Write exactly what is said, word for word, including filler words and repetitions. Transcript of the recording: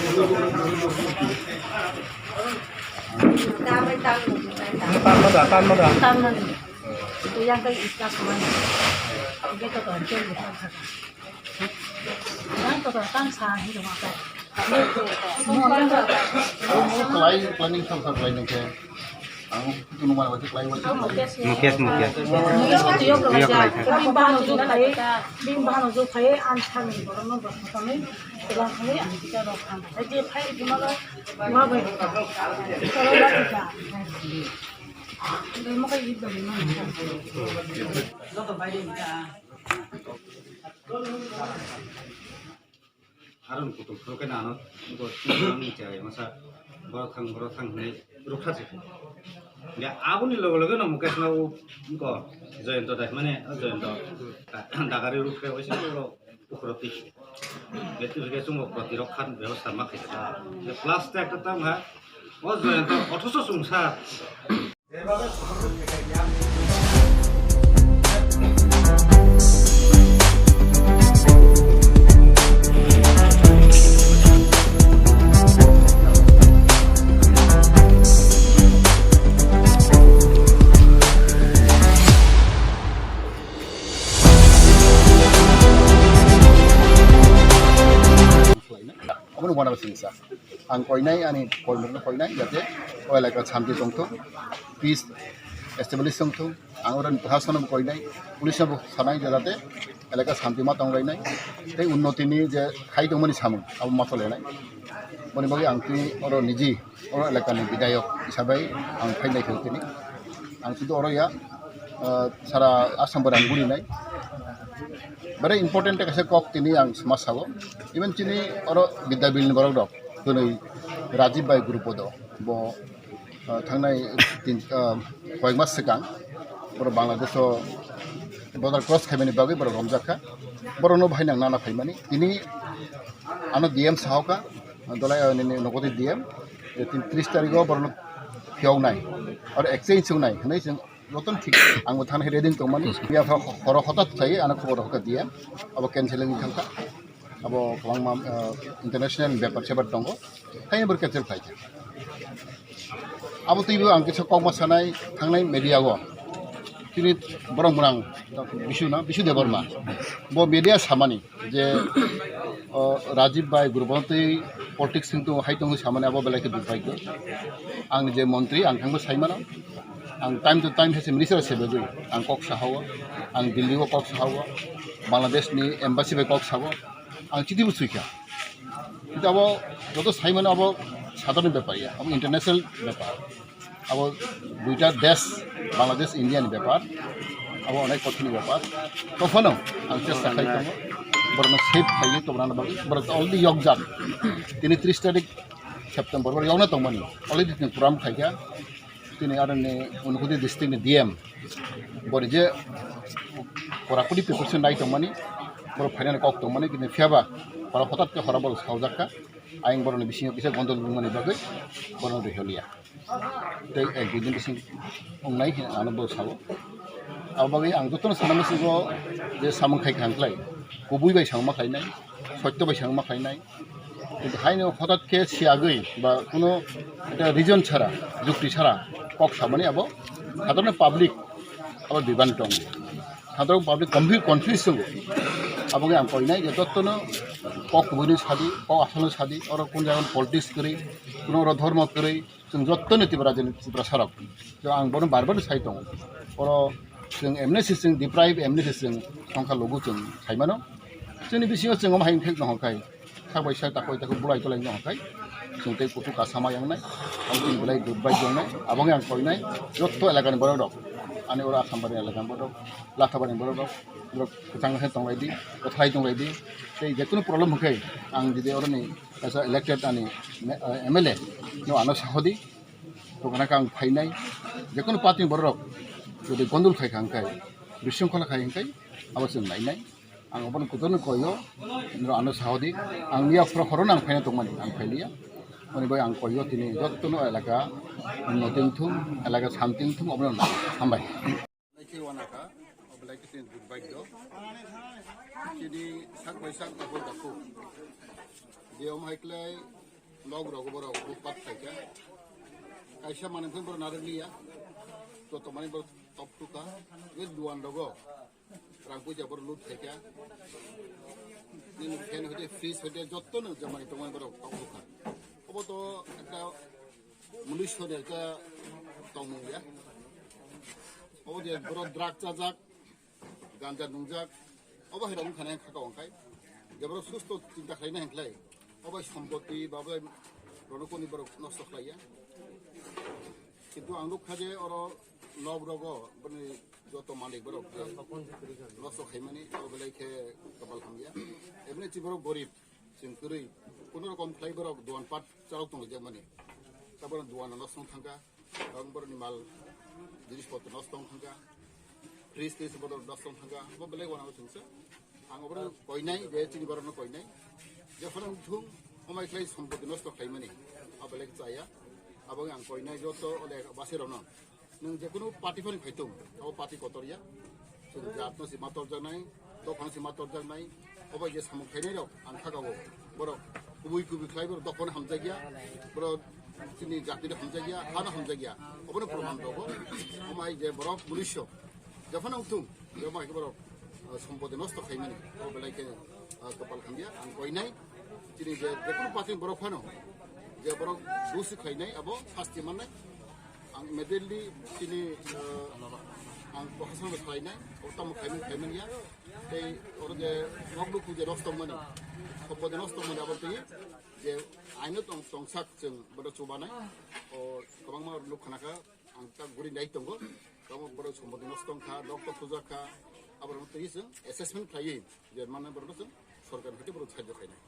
Tan ma da, tan ma da. Tan ma da. Itu yang kayak ikan semua. Itu tuh hancur gitu. Yang tuh tuh tan sah gitu apa. Mau yang tuh. Mau yang tuh. Kelai, planning sama kelai nengke. Ang kuno mana wajib kelai wajib kelai. Mukesh, Mukesh. Mukesh itu yuk kelai. Bim bahan ujuk kai, bim bahan ujuk kai, an thang ni borok no dok thang ni, tulang thang ni, an kita dok thang. Jadi kai di mana? Wah bai. Kalau lagi dah. Dari mau kai itu dari mana? Harun kutung phuru khe nano, bo tini masa borok thang, borok thang hwnwi rwkha se. Ya, aboni loge loge no Mukesh no u, ko Jayanta dai, mane, Jayanta dagari rwkha, waisa oro ukhoro twi. Beti bikhe chungo proti rok khan bebosta ma khaisa. Plus ta ekta tam ha, o Jayanta othoso chwngsa. Omo no wana singsa. Ang koinai, ani koimorokno koinai, jate o elaka shanti tongthok, peace establish tongthok. Ang oroni prasasonno koinai, police no bo sanai, jate elaka shanti ma tonglainai. Tei unnoti ni je khai tongmani samung, abo ma solenai. Boni bagwi ang tini oro niji, oro elaka ni bidayok hisabai ang phainai khe tini. Ang sudu oro ya, ah, sara Assam barang guri nai. Very important kaisa kok tini ang sma sabo. Even chini oro Bidya Bill ni borok rok, twnwi Rajib bai group o do. Bo, ah, thangnai tin, ah, koyek mas swkang borok Bangladesh o border cross khaimani bagwi borok romjak kha. Borok no bahai nang nana phaimani. Tini ano D M sahoka, dolai, ah, nini nokoti D M, je tin tris tarik o borok no phiyok nai. Oro exchange sung nai, hwnwi chwng Jotono thik, ang bo thangna khe ready tongmani. Phiya pha horo hotat khlaiwi ano khobor rok D M, abo canceling thangkha. Abo kwbangma, ah, international bepar sebar tongo. Haino bo cancel khlaikha. Abo twibo ang kisa kokma sanai thangnai media o. Chini borok mwnang Bisu na, Bisu Debbarma. Bo media samani. Je, o, Rajib bai gurbo twi politics sing tongo, hai tongo samani abo belai khe dukbagyo. Ang je montri, ang thangbo saimano. Ang time to time hai se minister se begwi. Ang kok sahao, ang Delhi o kok sahao, Bangladesh ni embassy bai kok sao. Ang chiti bo suikha. Kintu abo joto saimano abo sadharon bepar ya, abo international bepar. Abo duita desh, Bangladesh, India ni bepar. Abo onek kothin ni bepar. Tophano ang chesta khai tongo. Borokno safe khlaiwi tongna bagwi. Borok already yokjak. Tini tris tarik September, borok yokna tongmani. Already tini program khaikha. Tini aroni Unakoti district ni D M. Bori je korakudi preparation nai tongmani. Borok phainani kok tongmani. Tini phiyaba. Borok hotat khe hora borok saojakha. Ayang borokni bisingo kisa gondol wngmani bagwi borokno riholiya. Tei ek dui din bising wngnai hwnwi ano bo sao. Abo bagwi ang jotono sana muchungo je samung khai kaham khlai. Kubui bai samung ma khlainai, sotto bai samung ma khlainai. Kintu haino hotat khe siyagwi ba kuno ekta reason chara, jukti chara kok samani abo sadharon public abo bibani tongo. Sadharon public gambhir confuse tongo. Abo wngkha ang koinai je jotono kok kubuino sadi, kok asalno sadi, oro kun jaga politics kwrwi, kuno oro dhormo kwrwi, chwng jottoni Tripura jeni Tripura sarok. To ang bono bar bar sai tongo. Oro chwng M N C chwng deprive M N C chwng songkha logo chwng saimano. Chwngni bisingo chwng omo hai wngkhe nongkhorkhai. Sak bai sak takoi takoi bulai tolai nongkhorkhai. Chwng tei kutu kasa ma yangnai. Ang chwng belai dut bai tongnai. Abo wngkha ang koinai. Jotto elakani borok rok. Ani oro Assam bari elakani borok rok. Latha bari borok rok. Borok kwchang khe tonglai di. Kwthalai tonglai di. Tei jekunu problem hwnkhe ang jodi oroni kaisa elected ani me-, eh, M L A no ano sahodi, tongna khe ang phainai, jekunu party ni borok rok jodi gondol khai kha hwnkhe, bisingkhola khai hwnkhe, abo chwng nainai. Ang obono kutorno koio, noro ano sahodi, ang miya phoro horo no ang phaina tongmani, ang phailiya. Oni bai ang koio tini jottono elaka unnoti wngthung, elaka shanti wngthung, obono hambai. Belai khe wanakha, o belai khe chini durbaidyo. Chini sak bai sak takoi takoi. Je om hai klai Nok rogo borok lutpat khaikha. Kaisa manwi phano borok narwk liya. Joto manwi borok topthukha. Be duan rogo rang puisa borok lut khaikha. Nini fan hoite, fridge hoite, jotono je manwi tongmani borok topthukha. Obo to ekta munusyoni ekta tongmung ya. Obo je borok drug chajak, ganja nungjak, obo hai rok wngkha nai kha kha wngkhai. Je borok susto chinta khlaina hinklai, obo hai sompoti ba bai rono koni borok nosto khlaiya. Kintu ang nukha je oro nok rogo bini joto malik borok je nosto khaimani, obo belai khe kapal hamya. Ebini chi borok gorib, chwng kwrwi, kono rokom khlai borok duan pat charok tonglaijak mani. Taboro duan nosto thangkha. Ang borokni mal jinis potro nosto wng thangkha, fridge twi se borok nosto wng thangkha, bo belai wanao chwngsa. Ang oborok koinai, je chini borokno koinai, jephano wngthung, omai khlai sompoti nosto khlaimani, abo belai chaya. Abo ang koinai joto ole basirokno, nwng jekunu party phani phaitung, abo party kotor ya. Chwng jatno se ma torjaknai, dophano se ma torjaknai, obo je samung khainai rok ang kha gao. Borok kubui kubui khlai borok dophano hamjakya, borok chini jatino hamjakya, hano hamjakya. Obono proman rogo. Omai je borok munisyo, jephano wngthung, je omai khe borok, ah, sompoti nosto khaimani, obo belai khe, ah, kapal hamya, ang koinai. Chini je jekunu party borok phano, je borok dusi khlainai, abo sasti mannai. Ang immediately chini, eh, ang prohasan bai khlainai, o tamo khaimani, khaimani ya. Tei oro je nok nukhung je nosto wngmani, sompoti nosto wngmani abo twi je aino tong, tongsak chwng bodo chubanai. O kwbangma nuk khna kha, ang ta guri nai tongo. Tamo bodo sompoti nosto wngkha, nok tok tujak kha, abo twi chwng assessment khlaiwi je mane bodo chwng sorkar hoite bodo sajjo khainai.